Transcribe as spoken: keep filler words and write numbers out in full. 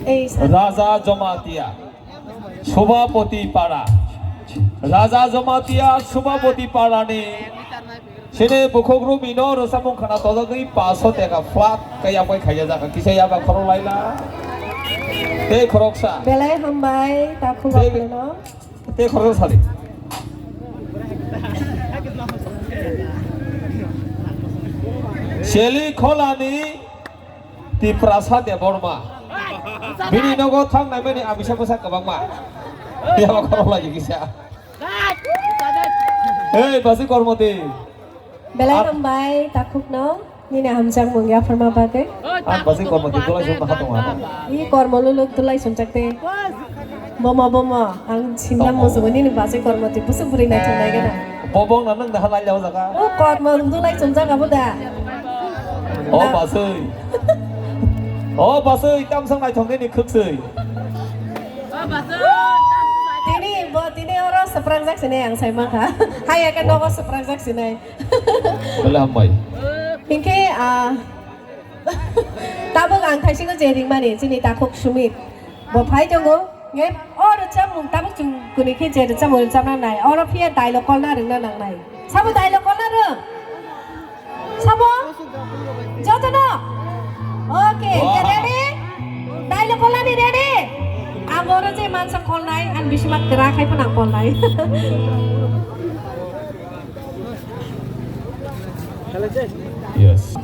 Raja Jomatia, Subhapati Para. Raja Jomatia, Subhapati Para ni sini bukhuk Rumi no rwchapmung khna tojagwi paso teka flat kaya pai khaiya jaka kisa yaba khorok laila. Tei khoroksa. Belai hambai, takhuk Tei- aphano. Tei khorok sadi. Seli Kholani Tiprasa Debbarma. Bini nogo thang naimani amisa bwsa kwbangma. Yaba khorok lai kisa. Hey, basi kormoti. Belai Ar- hambai, takhukno, nini hamjakmung yapharma bagwi. Ang basi kormoti tulai sum maha tongo ano. I kormo luluk tulai sumchakte. Bomo, bomo, ang sinna Tamo. Musugo nini basi kormoti busuk buri nai thung nai gana. Bobong na nang daha lai jaga. O kormo tulai sumchak abo da. O Na- Basui. O Basui, tamsang nai thong nini khuksui. Tini, bo, tini oro swprangjak sinai ang sai mankha. Hai eke nogo swprangjak sinai. Belai hambai. Hinkhe, ah, tabuk ang thaisingo je ringmani, chini takhuk Sumit. Bo phai tongo. Nge, o rwchapmung tabuk chwng kuni khe je rwchapmung rwchapna nai. Oro phiya dialogue kolna rwngna nangnai. Sabo dialogue kolna rwng? Sabo? Jotono? Okay, Wow. Ready? Dialogue kolnani ready? Ang oro je mansa kolnai, ang bisima kwra khai phano ang kolnai. Yes.